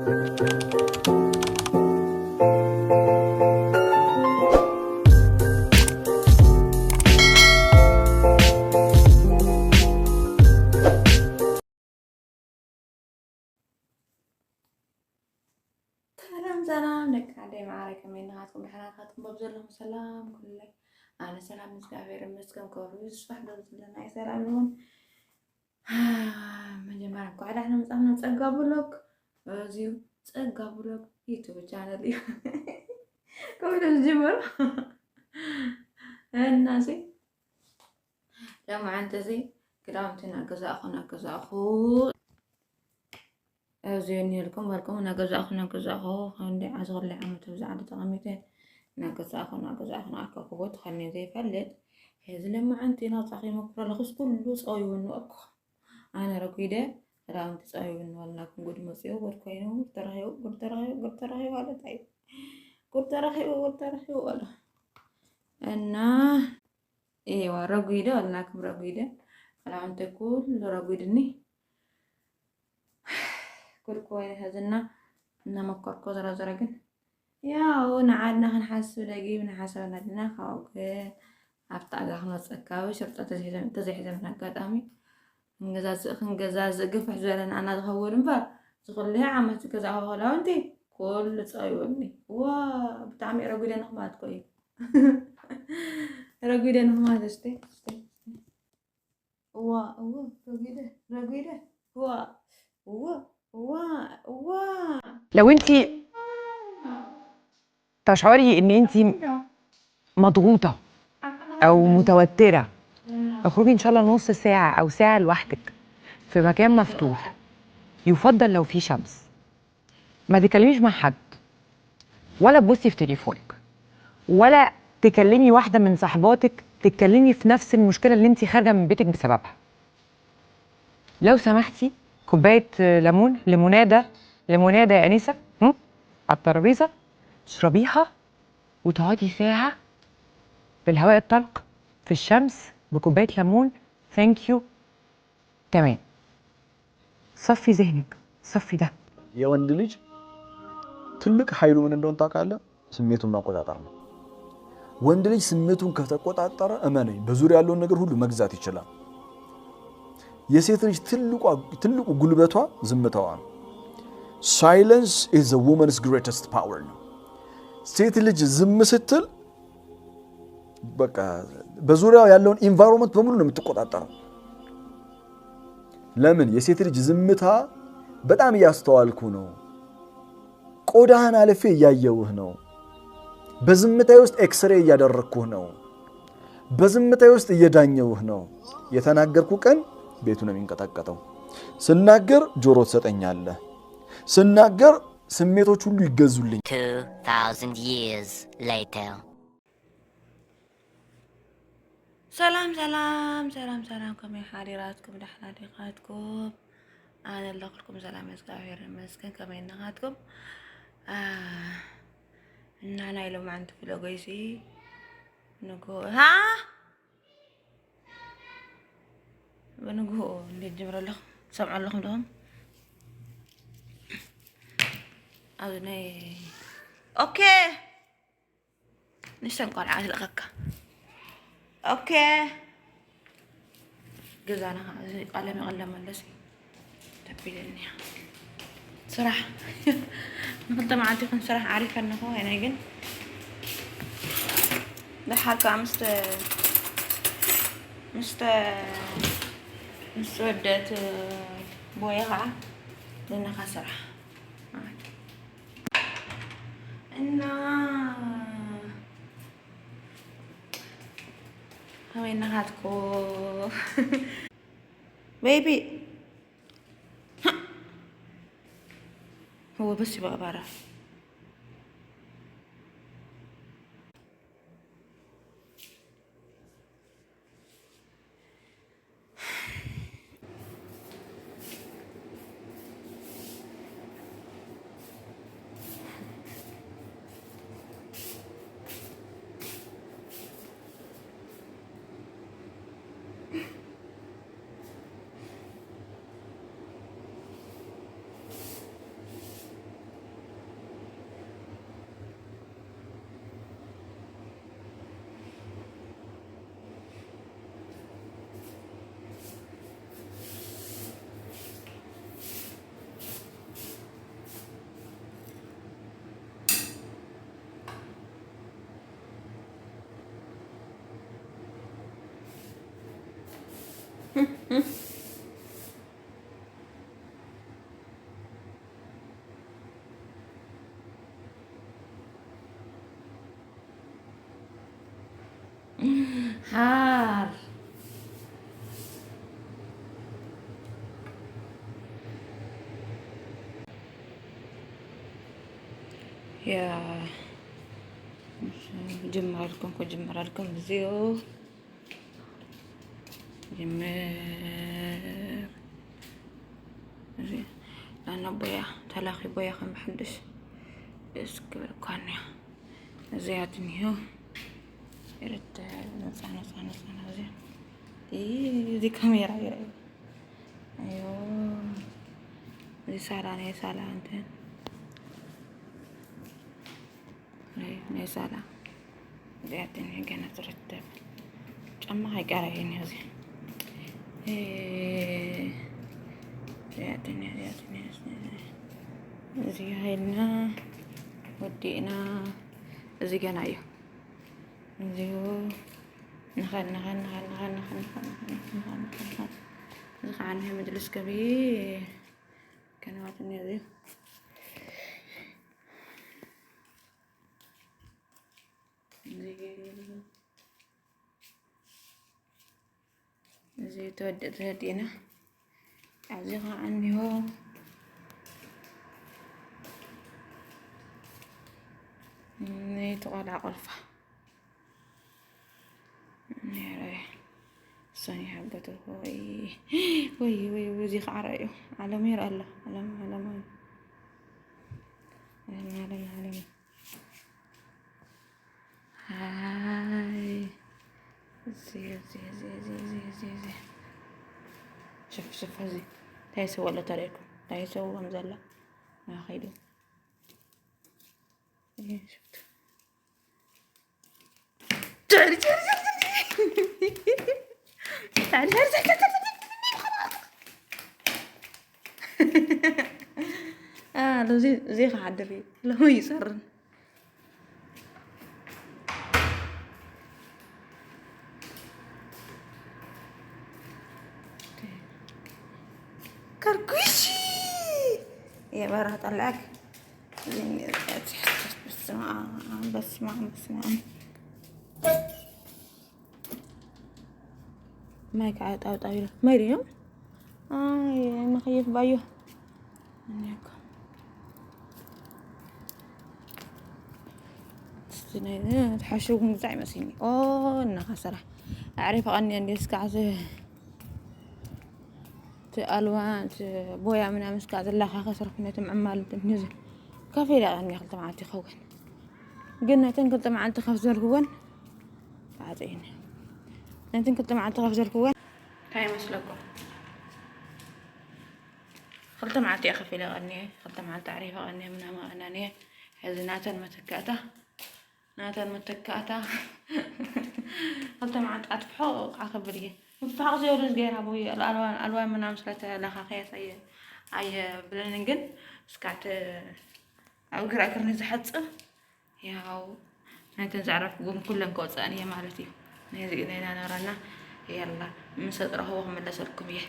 ሰላም ሰላም ደቂ ዓደይ ማዕረ፣ ከመይ ናትኩም? ደሕና ናትኩም? በብ ዘለኹም ሰላም ኩለይ። ኣነ ሰላም እግዚኣብሔር ይመስገን። ክብሩ ይስፋሕ። ዶ ዘለና እዩ ሰላም ይሁን። መጀመርያ እንኳዕ ደሕና መጻእኩም ናብ ጸጋ ብሎግ። እዚ ጸጋ ብሎግ ዩቱብ ቻነል እዩ። ከመይ ዝጅምሩ እናሲ ለማዓንቲ እዚ ክዳውንቲ እናገዛእኹ እናገዛእኹ እዚ እኒህልኩም በልኩም እናገዛእኹ እናገዛእኹ ክንዲ ዓዚ ክልተ ዓመት ኣብዚ ዓዲ ተቐሚጠ እናገዛእኹ እናገዛእኹ እናኣከብኩ ቦታ ከኒ ዘይፈልጥ ሕዚ ለማዓንቲ ናብፃ ከይመኩረ ኣለኹስ ኩሉ ፀውይኒ እኮ ኣነ ረጒደ ክዳውንቲ ፀውይኒ ወላ ክንጉድ መፅኡ ጉድ ኮይኑ ጉድ ተረኺቡ ጉድ ተረኺቡ ጉድ ተረኺቡ ኣለ እንታይ ጉድ ተረኺቡ ጉድ ተረኺቡ ኣለ እና እየዋ ረጒደ ኣልናክም ረጒደ ክዳውንቲ ኩሉ ረጒድኒ ኩልኩ ወይነ ሕዝና እናመኮርኮ ዘረዘረ ግን ያው ንዓድና ክንሓስብ ደጊም ንሓሰበና ድና ካብኡ ግን ኣብቲ ኣጋ ክመፀካ ሽርጦ ተዘይሕዘምና ኣጋጣሚ ክንገዛዝእ ክንገዛዝእ ግፍሕ ዝበለና ኣና ዝኸውን እምበር ዝኽልሀ ዓመት ዝገዛእኹ ክዳውንቲ ኩሉ ፀዊዑኒ ዋ ብጣዕሚ ረጒደ ንኽማት ኮ እዩ ረጒደ ንኽማት እስቲ እስቲ ዋ እወ ረጒደ ረጒደ ዋ እወ ዋ ዋ لو انت تشعري ان انت مضغوطة او متوترة، اخرجي ان شاء الله نص ساعة او ساعة لوحدك في مكان مفتوح، يفضل لو في شمس. ما تتكلميش مع حد، ولا تبصي في تليفونك، ولا تكلمي واحدة من صحباتك تتكلمي في نفس المشكلة اللي انت خارجة من بيتك بسببها. لو سمحتي، كوباية ليمون، ليمونادة، ليمونادة يا أنسة، هم؟ على الترابيزة، اشربيها وتقعدي ساعة في الهواء الطلق، في الشمس، بكوباية ليمون. Thank you. تمام. صفي ذهنك، صفي ده. የወንድ ልጅ ትልቅ ኃይሉ ምን እንደሆን ታውቃለህ? ስሜቱን መቆጣጠር ነው። ወንድ ልጅ ስሜቱን ከተቆጣጠረ እመነኝ በዙሪያ ያለውን ነገር ሁሉ መግዛት ይችላል። የሴት ልጅ ትልቁ ጉልበቷ ዝምታዋ ነው። Silence is a woman's greatest power ነው። ሴት ልጅ ዝም ስትል በቃ በዙሪያው ያለውን environment በሙሉ ነው የምትቆጣጠረው። ለምን የሴት ልጅ ዝምታ በጣም እያስተዋልኩ ነው። ቆዳህን አልፌ እያየውህ ነው። በዝምታዬ ውስጥ X-ray እያደረግኩህ ነው። በዝምታዬ ውስጥ እየዳኘውህ ነው። የተናገርኩ ቀን ቤቱ ነው የሚንቀጠቀጠው። ስናገር ጆሮ ትሰጠኛለህ። ስናገር ስሜቶች ሁሉ ይገዙልኝ። Two thousand years later. ሰላም ሰላም ሰላም ሰላም ከመይ ሓዲራትኩም ዳሕና ዲኻትኩም ኣነ ኣለኹልኩም ሰላም እግዚኣብሔር ይመስገን ከመይ እናኻትኩም እና ናይ ሎማዓንቲ ፍለጎይሲ ንጎ ሃ ብንግሆ እንዴት ጀምረ ኣለኹ ሰምዖ ኣለኹም ዶም ኣብዚ ናይ ኦኬ ንሰን ቆልዓ ትልእኸካ ኦኬ ገዛና ቃለ መቐለ መለስ ተቢለኒ ስራሕ ንክልተ መዓልቲ ይኹን ስራሕ ዓሪፈ ኣለኹ ናይ ግን ደሓር ከዓ ምስ ምስ ምስ ወደት ቦየ ከዓ ደነኻ ስራሕ እና ከመይ እናኻትኩ ቤቢ هو بس يبقى برا ሓር። ያ፣ ጅመረልኩም፣ ክጅመረልኩም እዚኡ። ጅምር። እዚ ላና ቦያ፣ ተላኺ ቦያ ከም ብሓድሽ ደስ ክብል እኳ እኒኣ። እዚኣ ትንዮ። ይርተ ነፃ፣ ነፃ፣ ነፃ፣ ነፃ፣ እዚ። ይ-፣ እዚ ካሜራ ይረኣዩ። ኣዮ። እዚ ሳላ፣ ናይ ሳላ እንትን። ናይ፣ ናይ ሳላ። እዚኣ ትንዮ ገና ትርተብ። ጫማ ከይቀረየን እየ እዚ። እ፣ እዚኣ ትንዮ፣ እዚኣ ትንዮ፣ እዚኣ። እዚ ሃይልና ወዲእና። እዚ ገና እዩ። እዚ ንኸን፣ ንኸን፣ ንኸን። እዚ ከዓ ናይ መጅልስ ከብይ ከነዋትኒ እዚ። እዚ፣ እዚ ተወዲ-፣ ተወዲእና። ኣብዚ ከዓ እኒሆ ናይ ተቆልዓ ቆልፋ። ነረ ሰኒ ሓገቱ። ወይ፣ ወይ፣ ወይ፣ ወይ፣ እዚ ከዓ ረኣዩ። ዓለም ይርአ ኣሎ። ዓለም፣ ዓለም፣ ዓለም። ዓለም፣ ዓለም፣ ዓለም። ሃይ። እዚ፣ እዚ፣ እዚ። ሽፍ፣ ሽፍ፣ እዚ። እንታይ ሰብ ወሎ ተርእየኩም? እንታይ ሰብ ከም ዘላ? ናኸይዱ። ይሄ ሽፍቱ። ሎዚ፣ እዚ ክሓድር እዩ። ሎሚ ይጸርን። ከርኩሺ! የበራ ጠላቅ። በስመ አብ፣ በስመ አብ፣ በስመ አብ። ማይ ከዓ ጣብጣብ ኢሉ። ማይ ድዮም? ኣይ፣ መኸየፍ ባዮ። እኔ እኮ። እስቲ ናይ፣ እ፣ ተሓሸጉ ምብዛዕ ይመስለኒ። ኦ፣ እናኻ ስራሕ። ኣዕሪፈ ቀንየ እንዴ እስካዕ ዝ-፣ እቲ ኣልዋ፣ እቲ ቦያ ምናምን እስካዕ ዝላኻ ከስርፍ ነቲ ምዕማል እንትን ንዝ-፣ ከፊለ ቀንየ ክልተ መዓልቲ ይኸውን። ግን ነተን ክልተ መዓልቲ ከፍ ዝበልክወን ተዓጽየን። ነተን ክልተ መዓልቲ ከፍ ዝበልክወን እንታይ ይመስለኩም? ክልተ መዓልቲ እየ ከፊለ ቀንየ፣ ክልተ መዓልቲ ኣዕሪፈ ቀንየ ምናምን ቀናንየ። ሕዚ ናተን መተካእታ፣ ናተን መተካእታ። ክልተ መዓልቲ ኣትፍሖ ከዓ ከብል እየ። ምፍሓቕ ዘይብሉ ገይራ ቦይ ኣልዋን፣ ኣልዋን ምናምን ስለተለኻኸየት ኣየ-፣ ኣየብለንን ግን እስካዕ እቲ ኣብ እግራ እግርኒ ዝሓጽብ ያው ናይተን ዘዕረፍኩወን ኩለን ከውፅኣን እየ ማለት እዩ። ነዚ ኢና ነረና የላ ምስ ኣጥረኽቦ ክምለሰልኩም እየ።